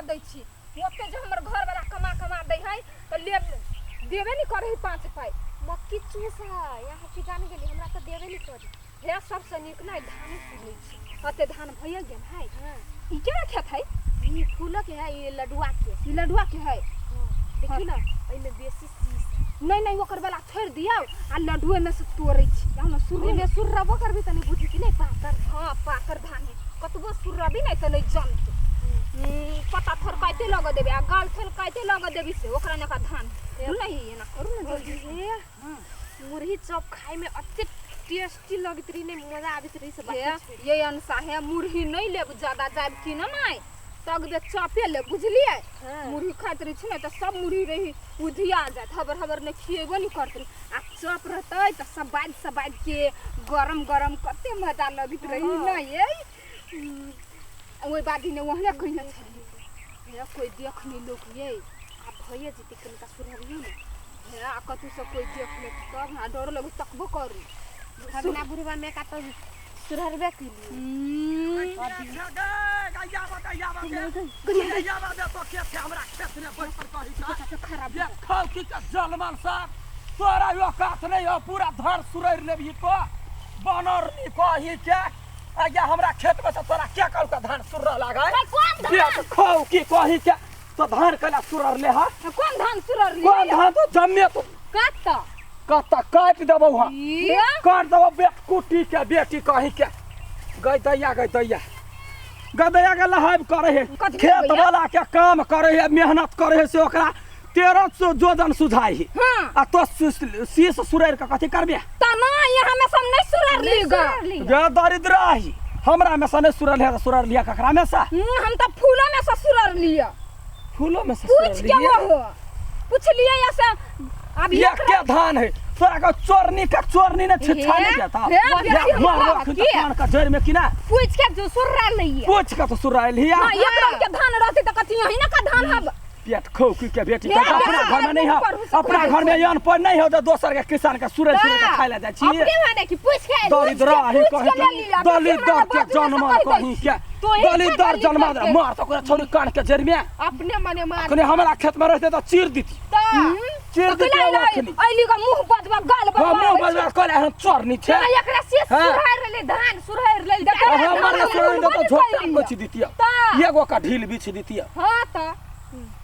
दै छी। ओते जे हमर घरवला कमा कमा दै है तऽ ले देबे नहि करै है 5 पाइ। मक्की चूस है यहाँ चिटान गेली, हमरा तऽ देबे नहीं करी। हे सबसँ नीक नहि धाने सुनै छी, अते धान भइए गेल है। ई केना खेत है? ई फूलक है, ई लडुआ के। ई लडुआ के है। देखी ना एहिमे बेसी शीश है। नहीं नहीं, ओकर वाला छोड़ि दियौ आ लड्डुए में से तोड़ै छी। जाउ ने शुरू ओहिमे सुर्रबो करबी तऽ नहि बुझी कि नहि पातर। हाँ, पातर धान है, कतबो सुर्रबी नहि तऽ नहि जमतै। पत्ता थोड़काइते लग देबै आ गाल थोड़काइते लग देबी से ओकरा नका धान नहीं। एना करू ने जल्दी। हे मुरही चॉप खाय में अते टेस्टी लगैत रही, नहीं मजा आबैत रही से बात। हे ये अनसा हे, मुरही नहीं लेब ज्यादा, जायब कि न नहीं तगबे चॉपे लेब, बुझलियै? मुरही खाइत रहै छी ने तऽ सब मुरही रही उधिया जायत, हबर हबर नहि खिएबो नहि करतै। आ चॉप रहतै तऽ सब बाजि सब बाजि के गरम गरम कते मजा लगैत रही। नहि ये ओहि बाद ने ओहने कहिने छलियै, हे कोइ देख नहि लोक ये। आब भइए जेतै, कनिका सुधरियौ ने। हे आ कतहुसँ कोइ देख लेत तब हमरा डर लगै, तकबो करू। खगना बुढ़वा में का तो सुधरबे केली। खराब जलमल साहब, तोरा औकात नहीं हो, पूरा धर सुरैर लेबही तो बनर नी कही के आज्ञा। हमरा खेत में से तोरा के कहल के धान सुरर लागे? कौन धान? खौ की कही के तो धान केना सुरर ले? हा कौन धान सुरर ले? कौन धान तो जम्मे तो कत कत काटि देबौ। हाँ काटि देबौ बेट कुटी के बेटी कही के। गई दैया, गई दैया, गदैया के लहाब करे है, खेत वाला के काम करे है, मेहनत करे है, से ओकरा 1300 जोजन सुझाई है। आ तो शीश सुरैर के कथी करबे? त ना यहाँ में सब नहीं सुरर ली गा। गे दरिद्र ही, हमरा में से नहीं सुरल है, सुरर लिया ककरा में से? हम त फूलो में से सुरर लिया। फूलो में से? पूछ के वो पूछ लिया या से अब ये के धान है तोरा के चोरनी के चोरनी ने छिछा नहीं देता। मार धान का जड़ में कि ना पूछ के जो सुररा लिया, पूछ के तो सुररा लिया। हां, एक रंग के धान रहते त कथी यही ना का धान हब। पेट खौकी के बेटी, अपना घर में नहीं है, अपना घर में अन पर नहीं हो, दोसर के किसान के सूरज सूरज के खाय ले जाइ छी। अपने माने कि पूछ के दरिद्र ही कहि के, दलिदर के जन्म कहि के, दलिदर जन्म मार तो ओकरा छोरी कान के जड़ में अपने मने मार। अखने हमरा खेत में रहते त चीर दीती, चीर दीती। अखनी अइली का मुंह बजबा गाल बजबा। हां, मुंह बजबा कहले हम चोरनी छै। एकरा से सुरहर ले धान सुरहर ले। हमर सुरहर त झोटा कोछि दीती, एगो का ढील बिछ दीती। हां त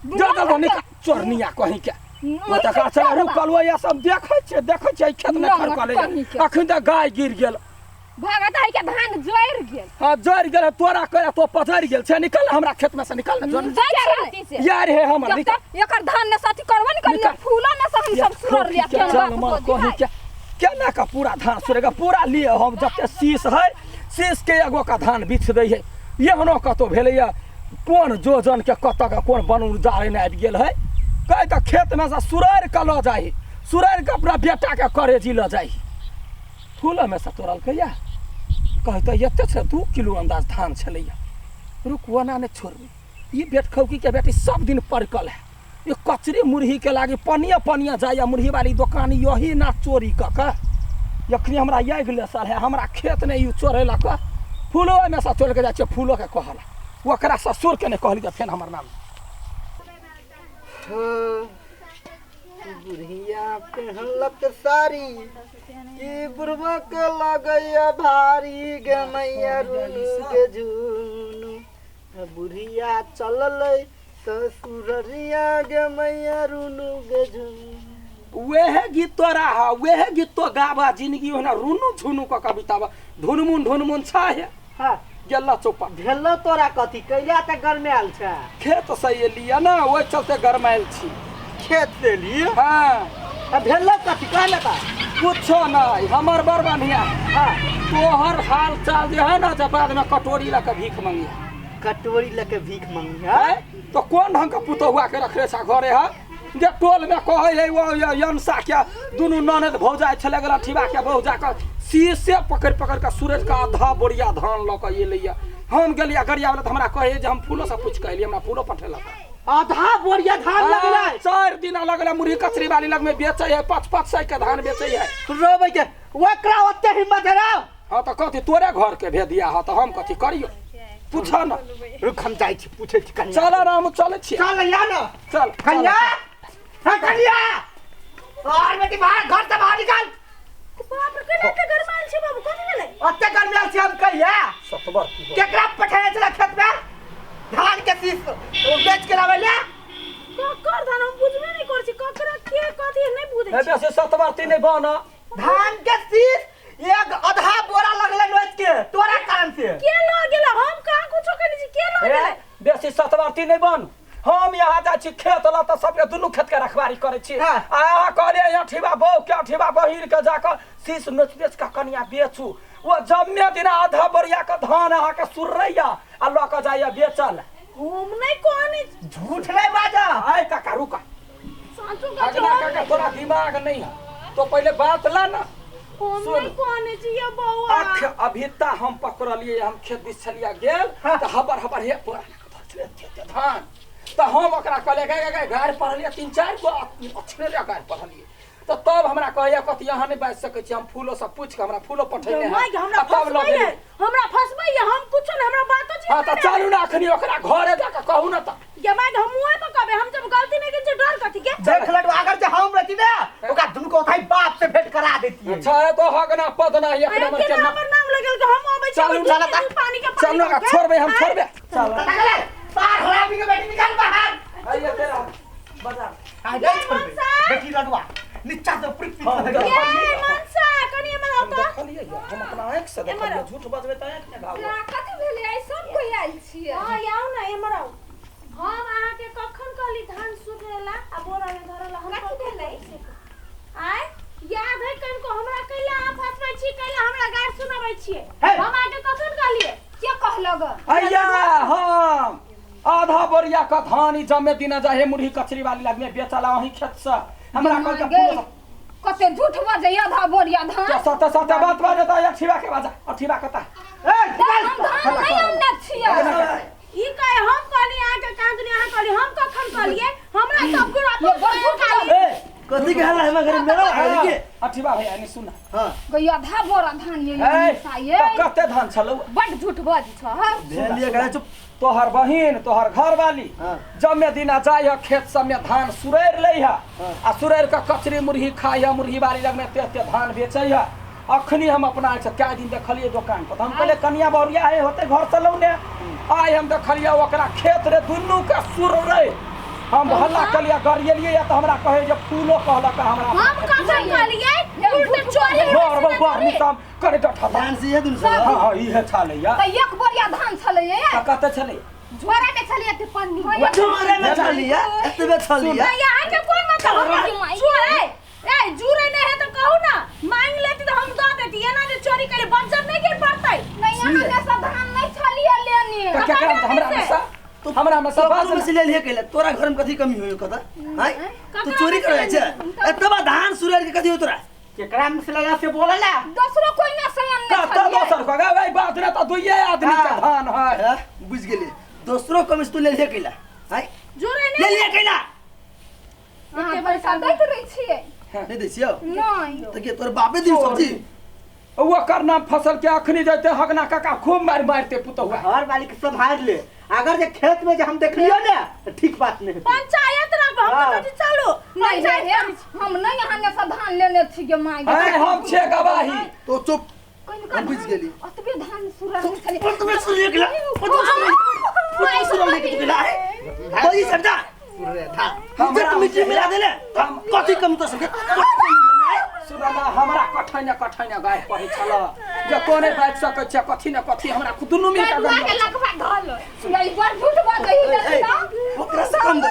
जा जा निका चोरनिया कहीं के। ओतका चल रुकल, या सब देखै छै, देखै छै खेत में खरकले। अखन त गाय गिर गेल। भगत है के धान जरि गेल। हां जरि गेल, तोरा करे तो पजरि गेल छै। निकल हमरा खेत में से, निकल ना जोन यार हे हमर निकल। एकर धान ने साथी करबो न करियो, फूला में से हम सब सुरर लिया। केना बात कहि के केना का पूरा धान सुरेगा पूरा लिए। हम जते शीश है, शीश के एगो का धान बिछ दै है। एहनो कतौ भेलैया? कोन जोजन के कतऽ के कोन बन जारनि आबि गेल है? कहि तऽ खेत में से सुरैर के लऽ जाइ, सुरैर के अपना बेटा के करेजी लऽ जाइ। फूल में से तोड़लकैया कहि तऽ एते छै, 2 किलो अंदाज धान छलैया। रुक, ओना नहि छोड़बै। ई बेटखौकी के बेटी सब दिन परकल है। ये कचरी मुरही के लागी पनिया पनिया जाइया मुरही वाली दोकान, यही ना चोरी कऽ के जखनी हमरा आगि लेसल है। हमरा खेत नहि ई चोरेलक, फूलो में से चोर के जाइ छै। फूलो के कहल ओकरा ससुर के नहि कहली तऽ फेर हमर नाम। बुढ़िया पेहनलक साड़ी कि बुढ़वा के लगैया भारी गे मैया रुनु गे झुनु। बुढ़िया चललै ससुररिया गे मैया रुनु गे झुनु। वेहे गीत तोरा हा, वेहे गीत तो गाबा जिंदगी ओना रुनु झुनु क कविता ढुनमुन ढुनमुन छा है। हाँ गेला चौपा भेलो तोरा कथी कैला त गरमायल छ? खेत से एलियै ना, ओहि चलते गरमायल छी। खेत से एलियै? हाँ। आ भेलो कथी कहले त? कुछो नहीं, हमर बड़ बढ़िया। हाँ। तोहर हाल चाल जे है ना, जब बाद में कटोरी लऽ के भीख मंगिया। कटोरी लऽ के भीख मंगिया? तो कोन ढंग के पुतहुआ के रखले छा घरे है जे टोल में कहै है वो यनसा के दुनू ननद भौजाइ छलै गेल अठीबा के भौजा के शीशे पकड़ि पकड़ि के सूरज के आधा बोरिया धान लऽ के एलैया। हम गेलियै गरिया वाला तऽ हमरा कहै जे हम फूलो से पूछि के एलियै, हमरा फूलो पठेलक। आधा बोरिया धान लगलै? 4 दिन लगलै। मुरही कचरी वाली लग में बेचै है, 5-5 सौ के धान बेचै है। रोबै के ओकरा ओते हिम्मत है? हाँ तऽ कथी तोरे घर के भेदिया है तऽ हम कथी करियो? पूछा ना। रुक, हम जाइ छी, पूछै छी कनिया। चल ना, हम चलै छी। चल या ना। चल। कनिया, हाँ कनिया, और बेटी बाहर, घर से बाहर निकाल। बाप रे, केना एते गरमायल छै बाबू? कथी भेलै? ओते गरमायल छी हम कहिया? सतबर की हो? केकरा पठेने छला खेत में धान के शीश बेच के लाबै ले? ककर धान? हम बुझबे नहि करै छी, ककरा के कथी नहि बुझै हे छी। बेसी सतबरती नहि बन। धान के शीश एक आधा बोरा लगले नोच के तोरा कारण से। के लऽ गेलै? हम कहाँ कुछो केने छी? के लऽ हे गेलै? बेसी सतबरती नहि बन। हम यहाँ जाइ छी खेत लऽ तऽ सबके दुनू खेत के रखवारी करै छी। हाँ। आ अहाँ कहलियै अठीबा बहू के, अठीबा बहिन के जाकऽ शीश नोच बेच कऽ कनिया बेचू। ओ जम्मे दिना आधा बोरिया के धान अहाँके सुररैया आ लऽ कऽ जाइया बेचल। हम नहि कहने छी। झूठ नहीं बाजा। आय काका रुका। साँचो का अगला काका, तोरा दिमाग नहीं है तो पहले बात ला ना। हम सुन। नहि कहने छी ये बौआ। अख अभी ता हम पकड़लियै, हम खेत दिस छलियै गेल। हाँ। तऽ हबर हबर हे बोरा लऽ कऽ धर छलै एते एते धान। तऽ हम ओकरा कहलियै गे गे गे, गारि पढ़लियै, तीन चारि गो अक्षरे लए गारि पढ़लियै। तऽ तब हमरा कहैया कथी अहाँ नहि बाजि सकै छी, हम फूलो सब पूछि कऽ हमरा फूलो पठेने माय है। हमरा आ तब लऽ फसबै गेलियै। हमरा फसबै हम कुछो नहि, हमरा बातो छी। हाँ तऽ चलू ने अखनी ओकरा घरे जाकऽ कहू ने तऽ। गे माय, हम मुँहे पर कहबै, हम जब गलती नहि केने छी, डर कथी के? देख लड्डू, अगर जे हम रहती ना, ओकरा दुनू को ओथाई बाप से भेंट करा देती। अच्छा है तो हगना पदना एक अरे नंबर के केना ना। हमर नाम लगल के हम अबै छी? चलू, हम चलू, दूध पानी के पानी चलू ना, कऽ के। छोड़बै हम, छोड़बै। चल। बाहर हरामी के बेटी, निकाल बाहर। आइए तेरा बाजार। आ नहीं छोड़बे बेटी लडुआ, नीचा से ऊपर हाँ, पीछे। देखलियै। ये मनसा, कनी एमहर हम आउ तऽ। देखलियै यऽ, हम अपना आँखि से देखलियै। झूठ बजबै तऽ आँखि ने घाव। कथी भेलै? आइ सब कोइ आयल छियै। हँ, आउ ने, एमहर आउ। हम अहाँके कखन कहली धान सुखैला आ बोरा में धरला? हम कथी भेलै? आय याद है कनको? हमरा कैला अहाँ फसबै छी? कैला हमरा गारि सुनाबै छियै? हे। हम अहाँके कखन कहलियै? के कहलक? अय्या, हम आधा बोरिया के धान ई जमे दिना जाहे मुरही कचरी वाली लगमे बेचला वहीं खेत से हमरा कहलकै गे, फूल। कते झूठ बजै, आधा बोरिया धान। तो सते सते बात बाजे तऽ अठीबा के बाजा, अठीबा कता? ए निकाल। हम धान नहि अनने छियै। ई कहे हम कहली अहाँके कहाँ दुनिया अहाँ कहली, हम कखन कहलियै? हमरा सब गुण ये बड़ झूठ अपन ए कथी के हल्ला है घर में? मेरा के अठीबा भैया नहीं सुना। हां। गई आधा बोरा धान ये ए मनसा ये। तऽ कते धान छलौ? बड झूठ बजै छ हँ। भेल लिए गए, चुप। तोहर बहिन, तोहर घरवाली हाँ। जमे दिना जाइ है खेत सब में धान सुरैर लै है आ सुरैर के कचरी मुरही खाइ है, मुरही बारी लग में ते ते धान बेचै है। अखनी हम अपना आँखि से कए दिन देखलियै दोकान पर, तऽ हम कहलियै कनिया बहुरिया हे होते घर से लौने। आइ हम देखलियै ओकरा खेत रे दुनू के सुर रे। हम हल्ला कलियै, गरियलियै तऽ हमरा कहै जे फूलो कहलक हमरा। हम कखन कहलियै? उल्टे चोरी बर बर बर नितम करे डठा। ध्यान से ये दुन से। हाँ हाँ, इहे छलैया। तऽ एक बोरिया धान छलै ये। तऽ कते छलै? झोरा में छलै एते पन्नी। झोरे में छलिया, एतबे छलिया। नहीं, यहाँ के कोई मतलब चोरे ए जुरे नहीं है तो कहू ना, मांग लेती तो हम दे देती। ये ना जे चोरी करे बज्जर नहीं गिर पड़तै। नहीं, यहाँ के सब धान नहीं छलिए लेने। तऽ केकरा हमरा में से, हमरा में से तो बाज। में से ले लिए केले तोरा घर में कथी कमी होयो कथा? हाय, तू चोरी करे छै एतबा धान सुरेर के, कथी हो तोरा? केकरा में से लगा से बोलला? दोसरो कोई ना सयन नहीं कतऽ छलिए। दोसर को गै बात रे, तऽ दुइये आदमी के धान है। हां, बुझ गेली, दोसरो कमी से तू ले लिए केला। हाय, जुरे ले नहीं लिए केला। अहाँ पैसा दैत रहै छियै? नहीं दै छियौ? नहीं। तऽ के तोर बापे दी सब्जी? ओकर नाम फसल के अखनी जैते हगना काका खूब मारि मारते पुतहुआ। घर वाली के संभाल ले, अगर जे खेत में जे हम देखलियो ने तो ठीक बात नहीं। पंचायत रखो, हम हाँ। तो कहै छी चलू नहीं पंचायत हे, हम नहीं यहाँ ने सब धान लेने छियै माय। ऐ हम छे गवाही। तो चुप। कनिका हम बुझि धान- गेली। ओतबे धान सुरल छलै। पर तुम्हें सुन केला, पर तुम्हें सुन लेके केला है तो ई समझा सुन था। इज्जत मिट्टी मिला देले। कथी कमी तो सबके, कथी कमी घर में है? सुनला, हमरा कठैने कठैने गाय पढ़ै छल जे तो नहि बाजि सकै छै कथी ने कथी, हमरा दुनू मिल कऽ लड़ुआ के लकवा धल सुनै, बड़ झूठ बजै ए, है। ओकरा से कम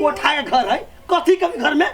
कोठा के घर है, कथी कमी घर में?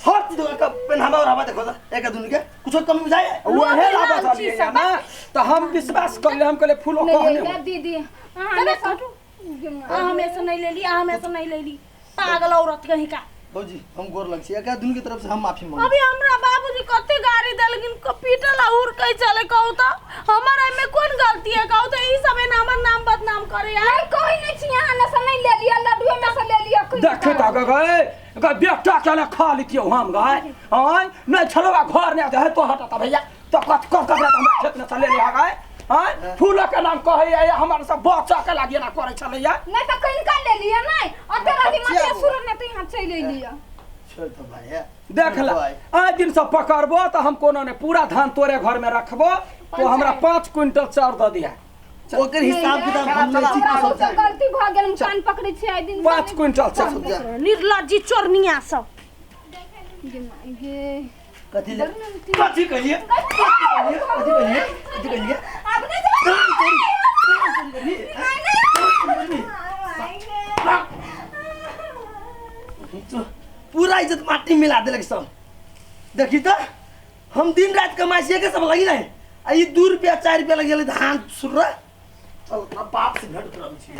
हर चीज का पहनावा और हवा देखो तो एक दुनु के कुछो कमी बुझाए? वहे लाबऽ छलियै ने तऽ हम विश्वास करले, हम कहले फूलो कहने नहीं दीदी, अहाँ ने सब अहाँ हमेशा नहीं लेली, अहाँ हमेशा नहीं लेली, पागल औरत कहीं का। भौजी, हम गोर लग छी, एक दुनु के तरफ से हम माफी मांग। अभी हमरा बाबूजी कते गाड़ी देलखिन, पीटल और कहि चले। कहू त हमर एमे कोन गलती है? कहू त ई सब एना हमर नाम बदनाम करे यार। नहीं, कोई नहीं छी, यहाँ ने से नहीं ले लिया, लड्डुए में से ले लिया। देखे तऽ गए ग बेटा के ने खा लितियौ हम गए। आँय, नहि छलौ घर नहि है तो हटत भैया तो कत कत कत हमरा खेत में से ले लिया गए। आँय फूलक के नाम कहैया या हमर सब बच्चा के लागी एना करै छलैया। नहीं तो कनिका ले लिया नहीं अते रही बच्चिया मते वो। सुर ने तो यहाँ चलि अइलियै। छोड़ तो भाई है। देख ले, आइ दिन से पकड़बो तऽ हम कोनो ने पूरा धान तोरे घर में रखबो तो हमरा 5 क्विंटल चाउर दऽ दिहा। ओकर हिसाब किताब हम नहीं छी। हमरा सब से गलती भऽ गेल, हम कान पकड़ै छी आइ दिन से। 5 क्विंटल चाउर। जा। निर्लज्जी चोरनिया सब। गे माय गे। कथी ले कथी कहिए, कथी कहिए, कथी कहिए, कथी कहिए? आब नहि जेबै। पूरा इज्जत माटी मिला देलक सब। देखी तो हम दिन रात कमाई छियै के सब लगी नहीं आ ई 2 रुपया 4 रुपया लग गेलै धान सुर्रा। चल तोरा बाप से भेंट कराबै छी।